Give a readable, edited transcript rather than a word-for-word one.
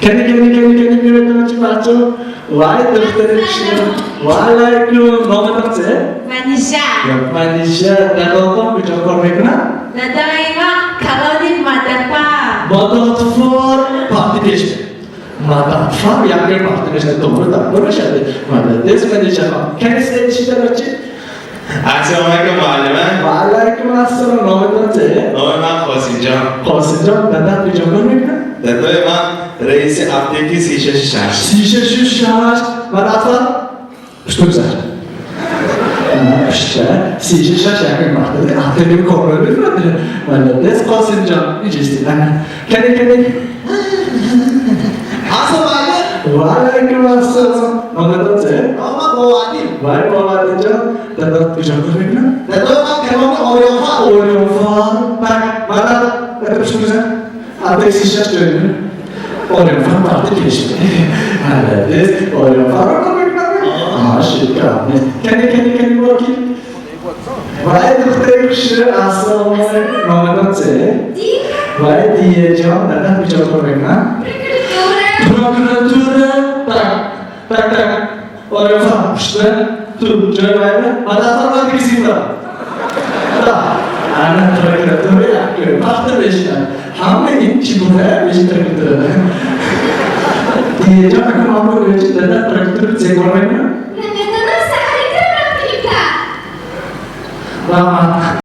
Кани, кани, кани, кани, меметон чи, бачо? Вай, духтари хушрӯ. Ва алайкум. Номатон че? Манижа. Манижа, дадотон куҷо кор мекунад? Дадои ман калони Мадатфар. Мадатфар, пахти пеш. Мадатфар як бор пахти мешавад, добро дабро мешавад. Молодец, Манижа хон. Кани, следующий дарочи. Ассалому алайкум, муаллима. Ва алайкум ассалом. Номатон че? Номи ман Қосимҷон. Қосимҷон, дадат куҷо кор мекунад? Дадои ман раиси аптеки 36. 36. Мадатфар пушта гузар. Пушта 36 як мартаба аптека кор мекунад. Молодец, Қосимҷон. Инҷа истед. Кани, кани. Ассалому алайкум. Ва алайкум ассалом. Номатон че? Номи ман Бовадин. Вай, Бовадинҷон, дадат куҷо кор мекунад? Дадои ман калони Ориёнфар. Ориёнфар. Так, мадат, дада, пушта гузар. Аптека 36 ҷой. Ориёнфар парти пеш. Молодец. Ориёнфар кор мекунад. Шикарно. Кани, кани, кани, боки. Вай, духтари хушрӯ, ассалому алайкум. Номатон че? Дия. Вай, Дияҷон, дадат куҷо кор мекунад? Прокуратура. Прокуратура. Так, так, так. Ориёнфар пушта ту ҷой вайда. Мадатфар вақти кисимда. Да. Ана, прокуратура як пахта мешинад. Ҳама ин чӣ гуна мешин прокуратура. Дияҷон, акун ман бигӯед, дадат прокуратура чӣ кор мекунад? Намедонам, саҳари кирам рафтагита. Раҳмат.